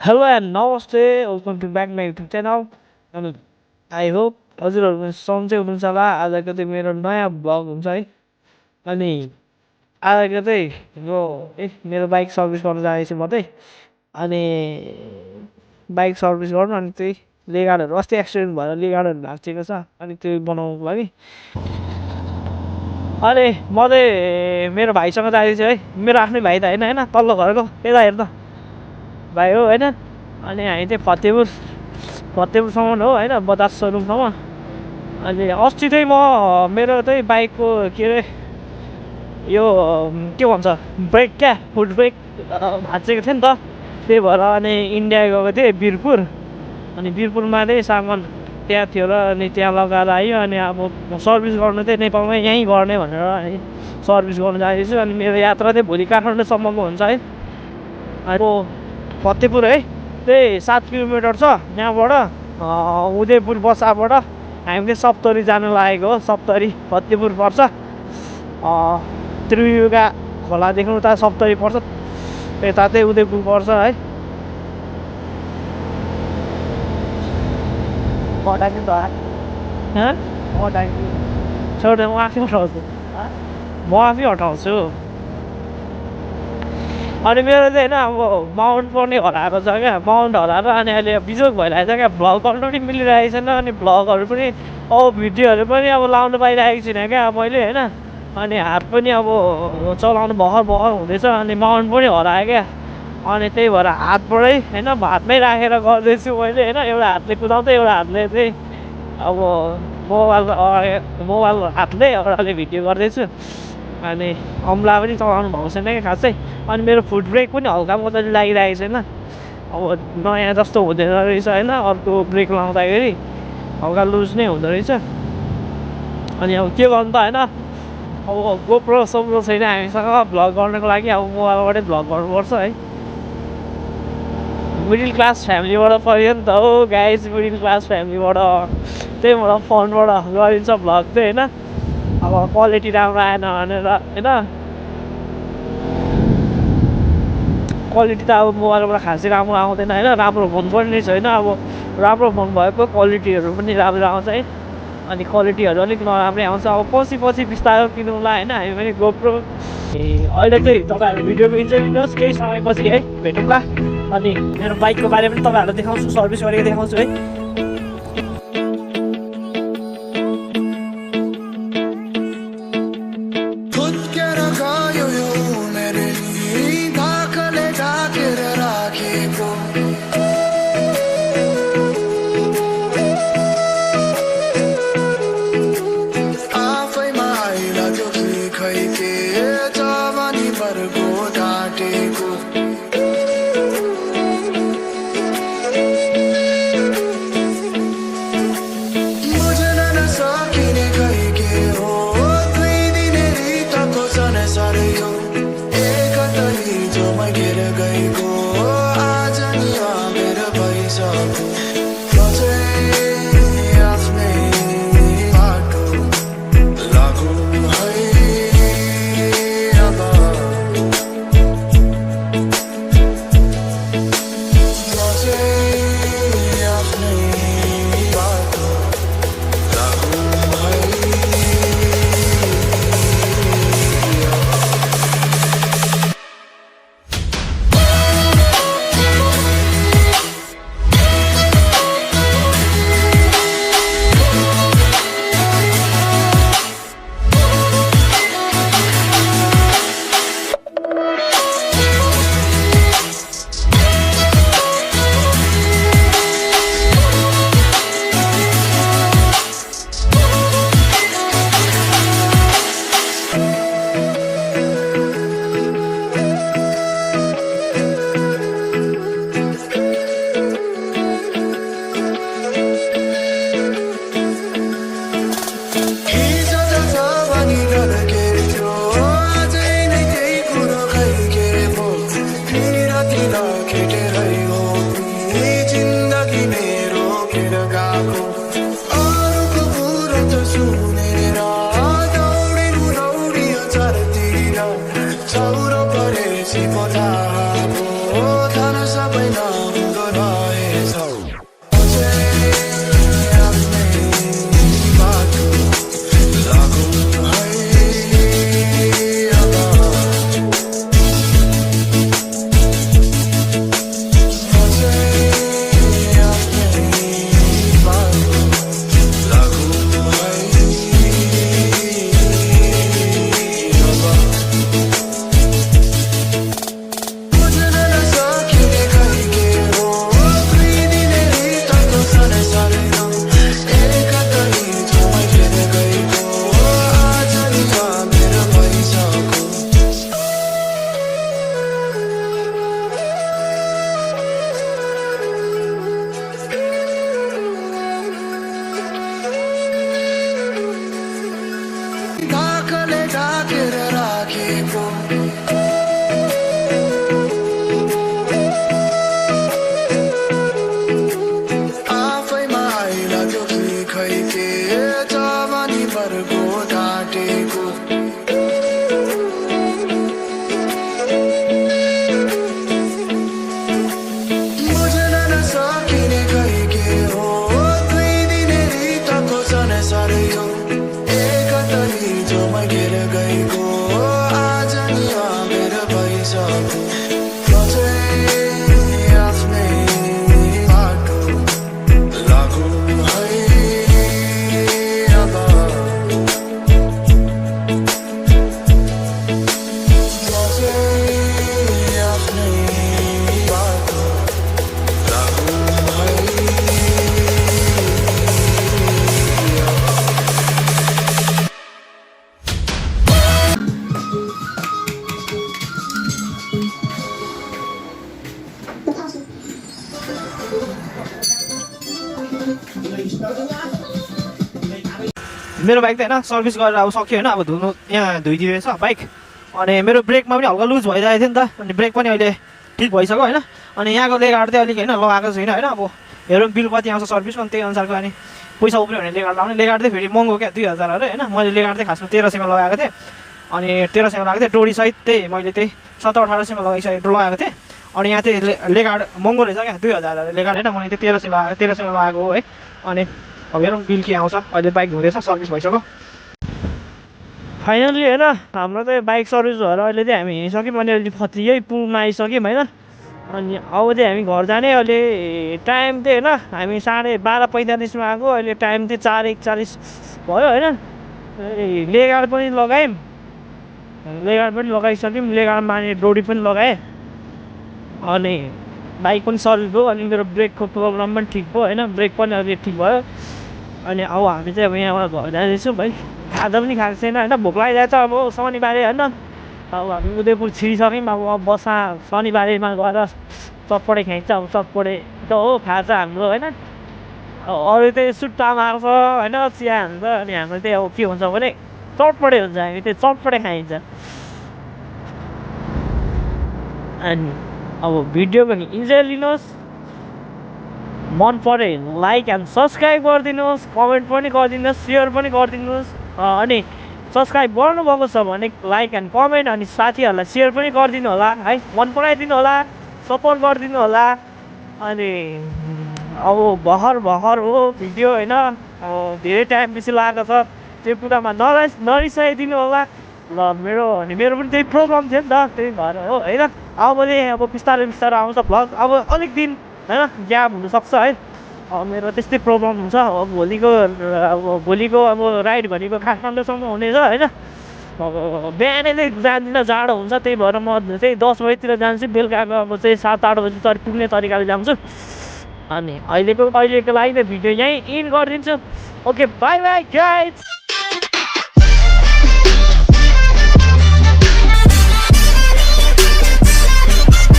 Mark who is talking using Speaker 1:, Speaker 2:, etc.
Speaker 1: Hello and namaste. Welcome to back my YouTube channel. अनि I hope हजुरहरू सन्चै हुनुहुन्छ होला। आजको चाहिँ मेरो नयाँ भ्लग हुन्छ है। अनि आजको चाहिँ यो मेरो बाइक सर्भिस गर्न जाँदैछु म चाहिँ। अनि बाइक सर्भिस गर्नु अनि त्यही लेगाडहरू अस्ति एक्सिडेन्ट भएर लेगाडहरू भाँचिएको छ अनि त्यो बनाउनुको लागि। अनि म चाहिँ मेरो भाइसँग जाँदैछु है। मेरो आफ्नै भाइ त होइन होइन, तल्लो घरको यता हेर्नु त भाइ हो होइन। अनि हामी चाहिँ फतेपुरसम्म हो होइन, बजाज सोरुमसम्म। अनि अस्ति चाहिँ म मेरो चाहिँ बाइकको के अरे यो के भन्छ ब्रेक क्या फुट ब्रेक भाँचेको थियो नि त। त्यही भएर अनि इन्डिया गएको थिएँ वीरपुर। अनि वीरपुरमा चाहिँ सामान त्यहाँ थियो र अनि त्यहाँ लगाएर आयो। अनि अब सर्भिस गर्नु चाहिँ नेपालमै यहीँ गर्ने भनेर है सर्भिस गर्नु जाँदैछु। अनि मेरो यात्रा चाहिँ भोलि काठमाडौँसम्मको हुन्छ है। अब फतेपुर है त्यही 7 किलोमिटर छ यहाँबाट। उदयपुर बसाबाट हामी चाहिँ सप्तरी जानु लागेको हो। सप्तरी फतेपुर पर्छ, त्रियुगा खोलादेखि उता सप्तरी पर्छ, यता चाहिँ उदयपुर पर्छ है। छोड म आफै हटाउँछु। अनि मेरो चाहिँ होइन अब माउन्ट पनि हराएको छ क्या, माउन्ट हराएर अनि अहिले बिजोग भइरहेको छ क्या। भ्लग गर्नु पनि मिलिरहेको छैन अनि भ्लगहरू पनि भिडियोहरू पनि अब लाउनु पाइरहेको छैन क्या मैले होइन। अनि हात पनि अब चलाउनु भर्खर हुँदैछ। अनि माउन्ट पनि हरायो क्या। अनि त्यही भएर हातबाटै होइन हातमै राखेर गर्दैछु मैले होइन। एउटा हातले कुदाउँदै एउटा हातले चाहिँ अब मोबाइल हातले एउटाले भिडियो गर्दैछु। अनि अम्ला पनि चलाउनु भएको छैन क्या खासै। अनि मेरो फुट ब्रेक पनि हल्का मजाले लागिरहेको छैन। अब नयाँ जस्तो हुँदैन रहेछ होइन, अर्को ब्रेक लाउँदाखेरि हल्का लुज नै हुँदो रहेछ। अनि अब के गर्नु त होइन, अब गोप्रो सोप्रो छैन हामीसँग भ्लग गर्नको लागि। अब मोबाइलबाटै भ्लग गर्नुपर्छ है। मिडल क्लास फ्यामिलीबाट पऱ्यो नि त हो गाइज, मिडल क्लास फ्यामिलीबाट त्यही भएर फोनबाट गरिन्छ भ्लग चाहिँ होइन। अब क्वालिटी राम्रो आएन भनेर होइन, क्वालिटी त अब मोबाइलबाट खासै राम्रो आउँदैन होइन। राम्रो फोन पनि छैन, अब राम्रो फोन भएको क्वालिटीहरू पनि राम्रो आउँछ है। अनि क्वालिटीहरू अलिक नराम्रै आउँछ। अब पछि बिस्तारै किनौँला होइन हामी पनि गोप्रो। अहिले चाहिँ तपाईँहरू भिडियोको इन्जोय लिनुहोस्, केही समयपछि है भेटौँला। अनि मेरो बाइकको बारे पनि तपाईँहरूलाई देखाउँछु, सर्भिस गरेको देखाउँछु है।
Speaker 2: Sauro parece botar, oh, tá nessa baila,
Speaker 1: मेरो बाइक त होइन सर्भिस गरेर अब सक्यो होइन, अब धुनु यहाँ धोइदिएछ बाइक। अनि मेरो ब्रेकमा पनि हल्का लुज भइरहेको थियो नि त, अनि ब्रेक पनि अहिले ठिक भइसक्यो होइन। अनि यहाँको लेगाड चाहिँ अलिक होइन लगाएको छैन होइन, अब हेरौँ बिल कति आउँछ सर्भिसको, अनि त्यही अनुसारको अनि पैसा उब्रियो भने लेगाड लाउने। लेगाड चाहिँ फेरि महँगो क्या 2000 अरे होइन। मैले लेगाड चाहिँ खासमा 1300मा लगाएको थिएँ, अनि 1300मा लगाएको थिएँ डोरीसहित त्यही मैले त्यही 1700-1800मा लगाएको थिएँ। अनि यहाँ चाहिँ लेगाड महँगो रहेछ क्या 2000 अरे लेगाड होइन, मैले चाहिँ 1300मा लगाएको हो है। अनि अब हेरौँ बिल के आउँछ। अहिले बाइक धुँदैछ सर्भिस भइसक्यो फाइनली होइन। हाम्रो चाहिँ बाइक सर्भिस भएर अहिले चाहिँ हामी हिँडिसक्यौँ, अनि अहिले फत्ती यही पुलमा आइसक्यौँ होइन। अनि अब चाहिँ हामी घर जाने। अहिले टाइम चाहिँ होइन हामी 12:45मा आएको, अहिले टाइम चाहिँ 4:41 भयो होइन। लेगाड पनि लगायौँ, लेगाड पनि लगाइसक्यौँ, लेगाडमा अनि डोरी पनि लगाएँ, अनि बाइक पनि सर्भिस भयो। अनि मेरो ब्रेकको प्रब्लम पनि ठिक भयो होइन, ब्रेक पनि अहिले ठिक भयो। अनि अब हामी चाहिँ अब यहाँबाट घर जाँदैछौँ भाइ। खाजा पनि खाएको छैन होइन, भोक लागिरहेको छ। अब शनिबारे होइन, अब हामी उदयपुर छिरिसक्यौँ। अब बसा शनिबारेमा गएर चटपटे खाइन्छ, अब चटपटे त हो खाजा हाम्रो होइन। अरू चाहिँ सुट्टा मार्छ होइन, चिया हुन्छ, अनि हाम्रो चाहिँ अब के हुन्छ भने चटपटे हुन्छ, हामी चाहिँ चटपटे खाइन्छ। अनि अब भिडियो पनि इन्जोय लिनुहोस्, मन पऱ्यो लाइक एन्ड सब्सक्राइब गरिदिनुहोस्, कमेन्ट पनि गरिदिनुहोस्, सेयर पनि गरिदिनुहोस्। अनि सब्सक्राइब गर्नुभएको छ भने लाइक एन्ड कमेन्ट, अनि साथीहरूलाई सेयर पनि गरिदिनु होला है, मन पराइदिनु होला, सपोर्ट गरिदिनु होला। अनि अब भर्खर हो भिडियो होइन, धेरै टाइम बेसी लागेको छ, त्यो कुरामा नरिसाइदिनु होला ल। मेरो पनि त्यही प्रब्लम थियो नि त, त्यही भएर हो होइन। अब बिस्तारै आउँछ भ्लग, अब अलिक दिन होइन ग्याप हुनसक्छ है। मेरो त्यस्तै प्रब्लम हुन्छ। अब भोलिको अब राइड भनेको काठमाडौँसम्म हुनेछ होइन। अब बिहानै नै जाँदिनँ, जाडो हुन्छ, त्यही भएर म चाहिँ 10 बजीतिर जान्छु, बेलुकाको अब चाहिँ 7-8 बजी पुग्ने तरिकाले जान्छु। अनि अहिलेको लागि त भिडियो यहीँ इन गरिदिन्छु। Okay by by guys.